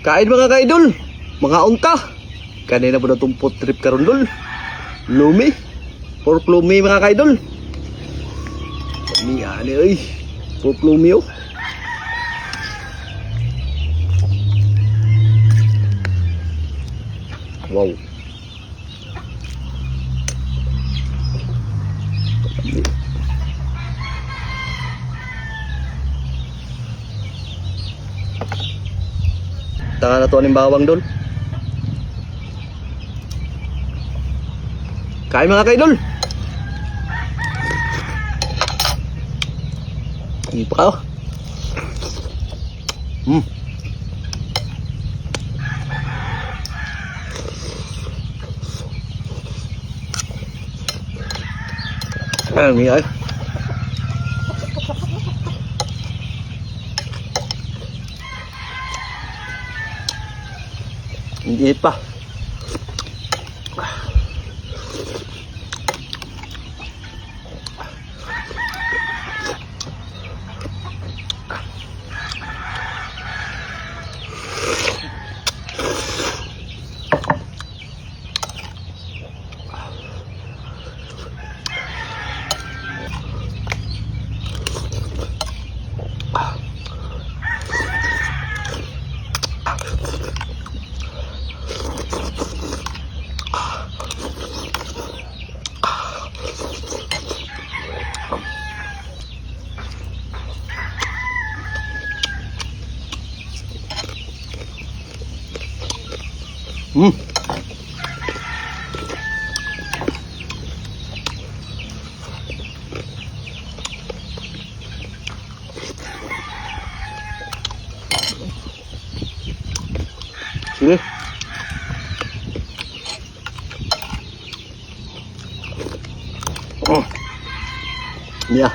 Kain, mga kaidol. Mga unta. Kanina po na itong food trip karon, dol. Lumi. Pork lumi, mga kaidol. Ni ani oy. Pork lumi oh. Wow. Tanga na to aning bawang, dol. Kain, mga kaidol. Hindi pa kayo. Ay, may ay. Hindi pa. Sige. Oh. Yeah.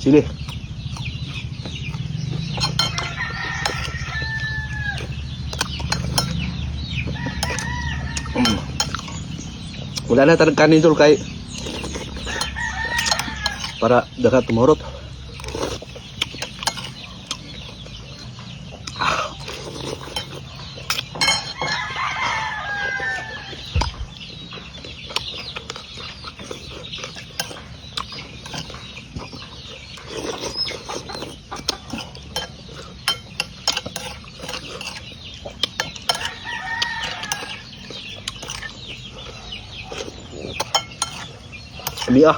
Sili. Wala na tarang kanin, tol, kay para dagat tumurot. Mia.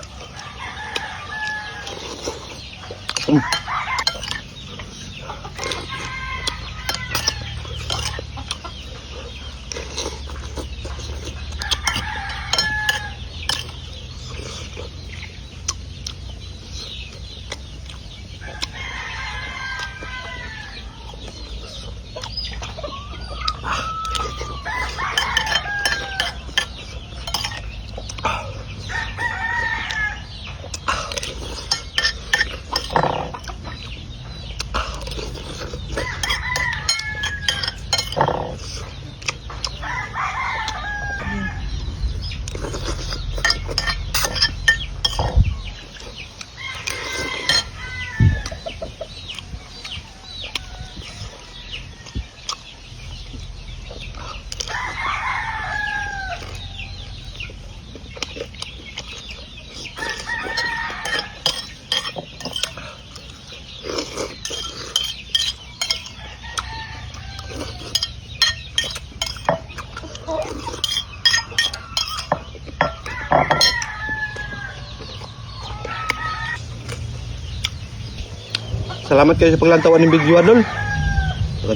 Salamat kayo sa paglantawan ng video, Adol.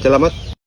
Salamat.